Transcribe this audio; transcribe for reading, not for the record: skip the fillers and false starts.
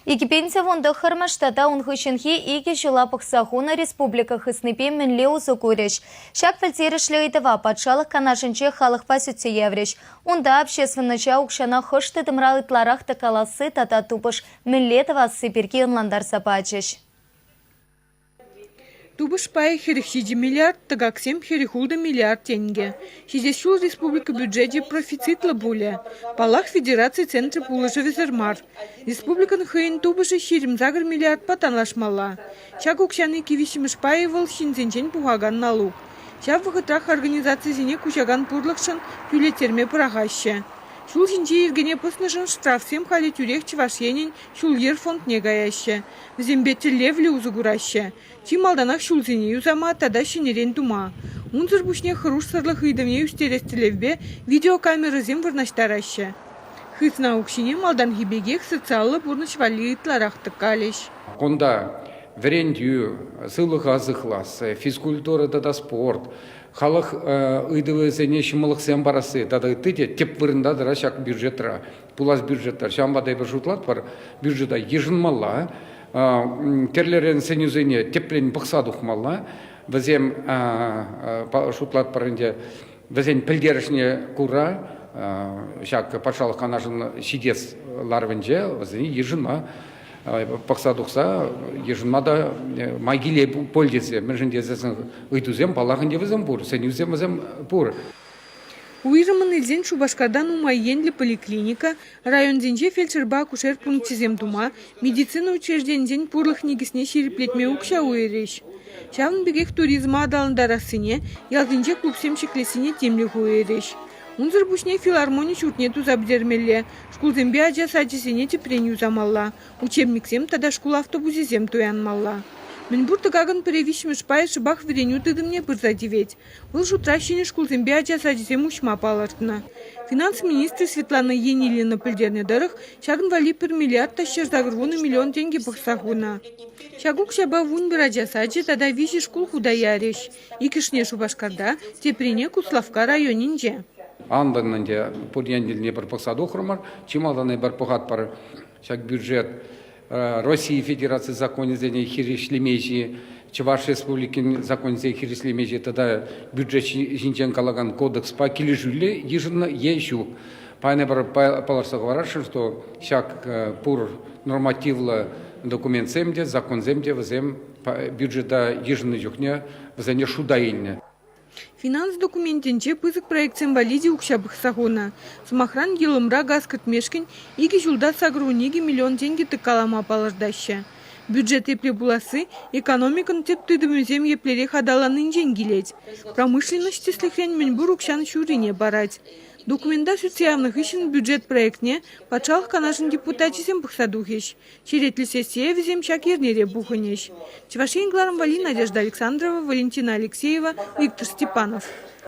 2019-мӗш тата ун хыҫҫӑнхи икӗ ҫула пӑхса хунӑ республика хыснипе мӗнле усӑ курӗҫ? Ҫак пӗлтерӗшлӗ ыйтӑва Патшалӑх Канашӗнче халӑхпа сӳтсе яврӗҫ. Унта общественноҫа укҫана хӑш тытӑмра ытларах тӑккаласси тата тупӑш мӗнле тӑвасси пирки ӑнлантарса пачӗҫ. Тупӑш пайӗ 47 миллиард, тӑкаксем 46 миллиард тенкӗ. Ҫитес ҫул республика бюджечӗ профицитлӑ пулӗ. Паллах, федераци центрӗ пулӑшӑвӗсӗр мар. Республикӑн хӑйӗн тупӑшӗ 28 миллиардпа танлашмалла. Ҫак укҫан иккӗ-виҫҫӗмӗш пайӗ вӑл ҫынсенчен пухакан налук. Ҫав вӑхӑтрах организацисене куҫакан пурлӑхшӑн тӳлеттерме пӑрахаҫҫӗ. Ҫул ҫинчи йӗркене пӑснӑшӑн штрафсем халӗ тӳрех Чӑваш Енӗн ҫул-йӗр фондне каяҫҫӗ. Вӗсемпе тӗллевлӗ усӑ кураҫҫӗ. Чи малтанах ҫулсене юсама тата ҫӗнӗрен тума. Унсӑр пуҫне хӑрушсӑрлӑх ыйтӑвне ӳстерес тӗллевпе видеокамерӑсем вырнаҫтараҫҫӗ. Хысна укҫине малтанхи пекех социаллӑ пурнӑҫ валли ытларах тӑккалӗҫ. Кунта вӗрентӳ, сывлӑха сыхлас, физкультура тата спорт, халӑх ыйтӑвӗсене ҫӑмӑллӑхсем парасси тата ытти те тӗп вырӑнта тӑрать ҫак бюджетра. Пулас бюджетра. Ҫавӑнпа та эпир шутлатпӑр, бюджета йышӑнмалла, тӗрлӗрен сӗнӳсене тӗплӗн пӑхса тухмалла. Вӗсем шутлатпӑр ӗнтӗ, вӗсен пӗлтерӗшне кура ҫак патшалӑх канашӗн ҫитес ларӑвӗнче вӗсене йышӑнма пӑхса тухса йышӑнма та май киле пуль тесе. Мӗншӗн тесессӗн ыйтусем, паллах ӗнтӗ, вӗсем пур, сӗнӳсем вӗсем пур. Уйрӑммӑн илсен Шупашкарта нумай енлӗ поликлиника, районсенче фельдшерпа акушер пункчӗсем тума, медицина учрежденийӗсен пурлӑх никӗсне ҫирӗплетме укҫа уйӑрӗҫ. Ҫавӑн пекех туризма аталантарассине, ялсенче клубсем ҫӗклессине тимлӗх уйӑрӗҫ. Унсӑр пуҫне филармони ҫуртне туса пӗтермелле, шкулсемпе ача сачӗсене тӗпрен юсамалла, учебниксем тата шкул автобусӗсем туянмалла. Мӗнпур тӑкакӑн пӗр виҫҫӗмӗш пайӗ шӑпах вӗренӳ тытӑмне пырса тивет. Вӑл шутра ҫӗнӗ шкулсемпе ача сачӗсем уҫма палӑртнӑ. Финанс министрӗ Светлана Енилина пӗлтернӗ тӑрӑх, ҫакӑн валли пӗр миллиард та 180 миллион тенкӗ пӑхса хунӑ. Ҫак укҫапа 11 ача сачӗ тата виҫӗ шкул хута ярӗҫ. Иккӗшне Шупашкарта, теприне Куславкка районӗнче. Анлӑн ӗнтӗ пур енӗлне пӗр пӑхса тухрӑмӑр. Чи малтан эпир пӑхатпӑр ҫак бюджет Россия Федераци законӗсене хирӗҫлемеҫҫӗ, Чӑваш Республикин законӗсене хирӗҫлемеҫҫӗ тата бюджет ҫинчен калакан кодекспа килӗшӳллӗ йышӑннӑ е ҫук. Паян эпир палӑртса хӑварасшӑн, что ҫак пур нормативлӑ документсем те, законсем те вӗсем бюджета йышӑннӑ чухне вӗсене шута илнӗ. Финанс документӗнче пысӑк проектсем валли те укҫа пӑхса хунӑ. Сӑмахран, Йӑлӑмра газ кӗртмешкӗн икӗ ҫулта 82 миллион тенкӗ тӑккалама палӑртаҫҫӗ. Бюджет епле пуласси экономикӑн тӗп тытӑмӗсем еплерех аталаннинчен килет. Промышленноҫ тӗслӗхрен мӗнпур укҫан ҫуррине парать. Документа сӳтсе явнӑ хыҫҫӑн бюджет проектне Патшалӑх Канашӗн депутачӗсем пӑхса тухӗҫ. Черетлӗ сессие вӗсем ҫак эрнере пухӑнӗҫ. Чӑваш Ен кӑларӑм валли Надежда Александрова, Валентина Алексеева, Виктор Степанов.